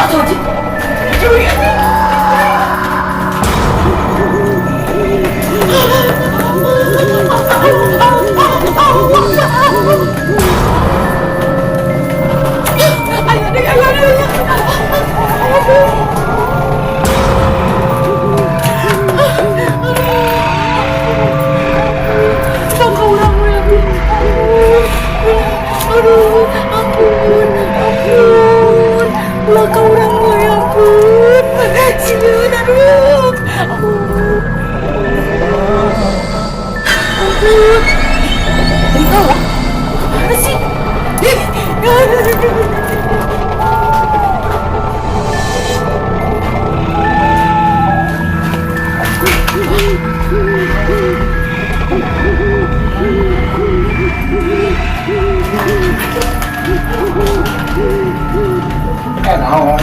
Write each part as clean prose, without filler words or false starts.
Atuh Haji. Curi anjing. Ayo deh, ayo deh. Aduh. Bangka urang we, aduh. Aduh, ampun, ampun. Belaka urang we, ampun. Sieun, aduh. Ampun. Ampun. Dari bawah. Mana sih? Ih, Eh, naon?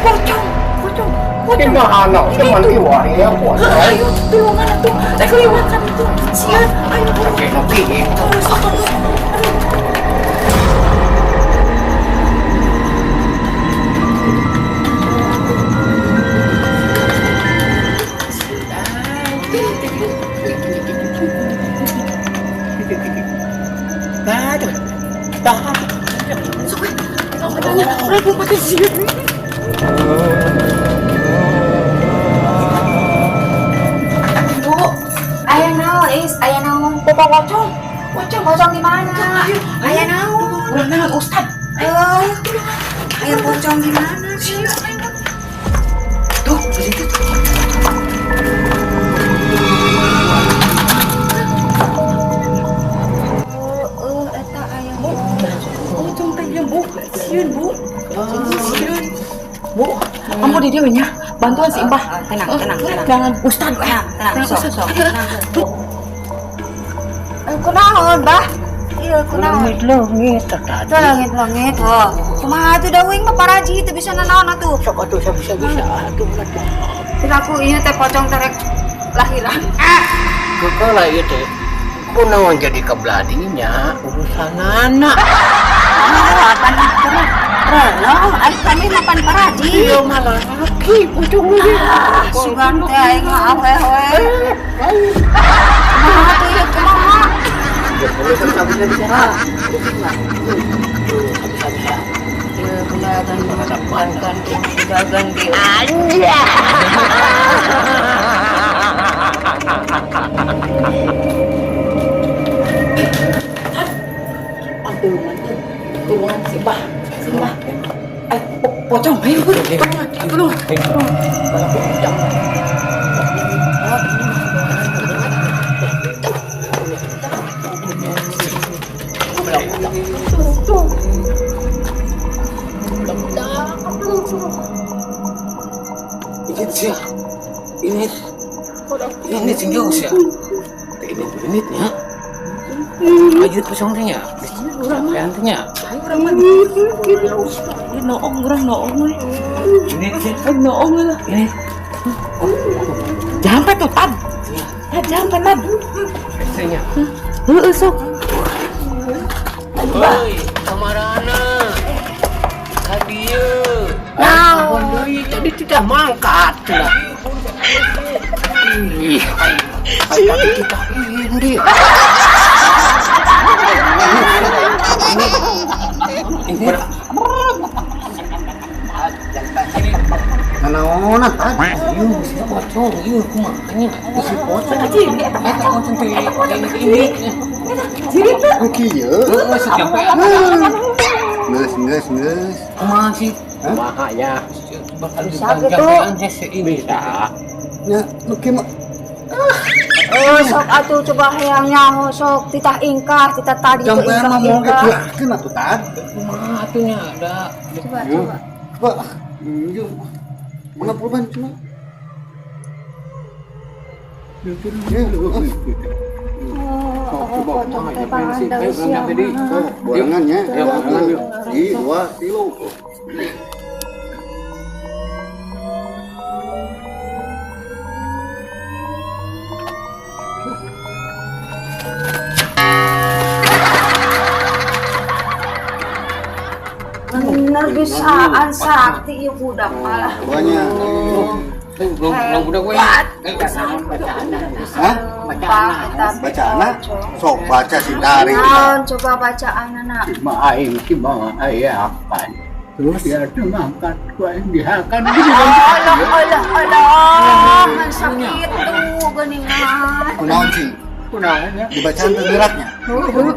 Pocong, pocong, pocong. Kumaha cuman kiwari ya pocong. Ayo, tulungan atuh. Teh kelewatan itu. Sieun, ayo. Oke, oke. Oh, sok atuh. Aduh. Sok we. Sok katanya, urang kumaha sieun. Bu, aya naon, Is? Aya naon? Bapak pocong. Pocong. Pocong di mana? Ayo, Aya naon? Urang naon Ustad. Eh, aya pocong di mana? Sieun, ayo. Tuh, di situ tuh. Oh, eta aya. Pocong teh ya, Bu. Sieun, Bu. Sieun. Bu, kamu di dieu nya. Bantuan si Mbah. Ah, tenang, tenang, tenang. Jangan Ustad. Tenang, tenang, sok, Ustad. sok, tenang. Eh, kunaon, Bah? Iya, kunaon? Leungit tadi. Leungit-leungit, heuh. Kumaha atuh da uing mah paraji teu bisa nanaon atuh. Sok atuh bisa-bisa atuh. Piraku ieu teh pocong terek lahiran. Kekeh lah ieu teh. Kunaon jadi kebladinya urusan anak. Oh, pan relong, ari kami mah pan paraji. Iya malah laki pocong ini. Ah, sugan teh aing mah awewe. Kumaha atuh ieu kumaha? Ya boleh bisa bisa. Bisa bisa. Ieu belagan bukan dagang di. Anjay. Tulungan tuh. Tulungan si Mbah. Si Mbah. Ayo, pocong, ayo, Bu. Tulungan, tulungan. Tulungan. Tuh, Ini sih. Ini ini tinggal sih. Ini ini ya. Ayo pocong teh nya. Urang mah. Nya. Ayo urang mah. Ini noong, urang noong we. Ini sih. Ayo noong we lah. Ini. Jampe tuh, Tad. Tad, jampe, Tad. Nya. Heeh, sok. Oi, kamarana? Ka dieu. Naon? Deui tadi tidak mangkat cenah. Ih, ai tadi kita ini. Ini Nanaonan tah? Ieu si pocong, ieu kumaha nya? Si pocong. Eta pocong teh ini. Jadi tuh. Oh kieu. Heeh, si jampe. Geus geus geus. Kumaha sih? Kumaha ya? Bakal Bisa gitu. jampean hese ini tah. Nya nu kieu mah. Oh, sok atuh coba hayang nyaho sok titah ingkah titah tadi teh Jampean ingkah mah moal ingkah. geus atuh tad. Kumaha atuh nya ada. Coba Yeuh. coba. Coba. Ieu. Mana pulpen cuma? Ieu. Oh, Coba pocong kumaha teh ya prinsip pandai Ayo, sia nyampe di. mah. Sok, barengan nya. Yuk, barengan, yuk. Hiji, dua, tilu. Bisaan sakti ieu budak malah. Banyak. Budak we. Hebat. Hah? Bacaan. Bacaan? Sok baca si dari. Naon coba bacaan anak. Cuma aing cuma ayakan. Terus ya mangkat ku aing dihakan. Alah alah alah, ngan sakitu geuningan. Kunaon sih? Kunaon nya? Dibacaan teu geraknya.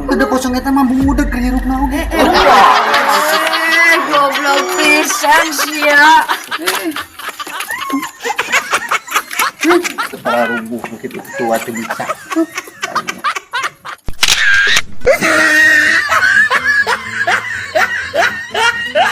Ada pocong eta mah budak keur hirupna oge. Eh, goblok pisan sia. Kepala rubuh begitu tua teu bisa.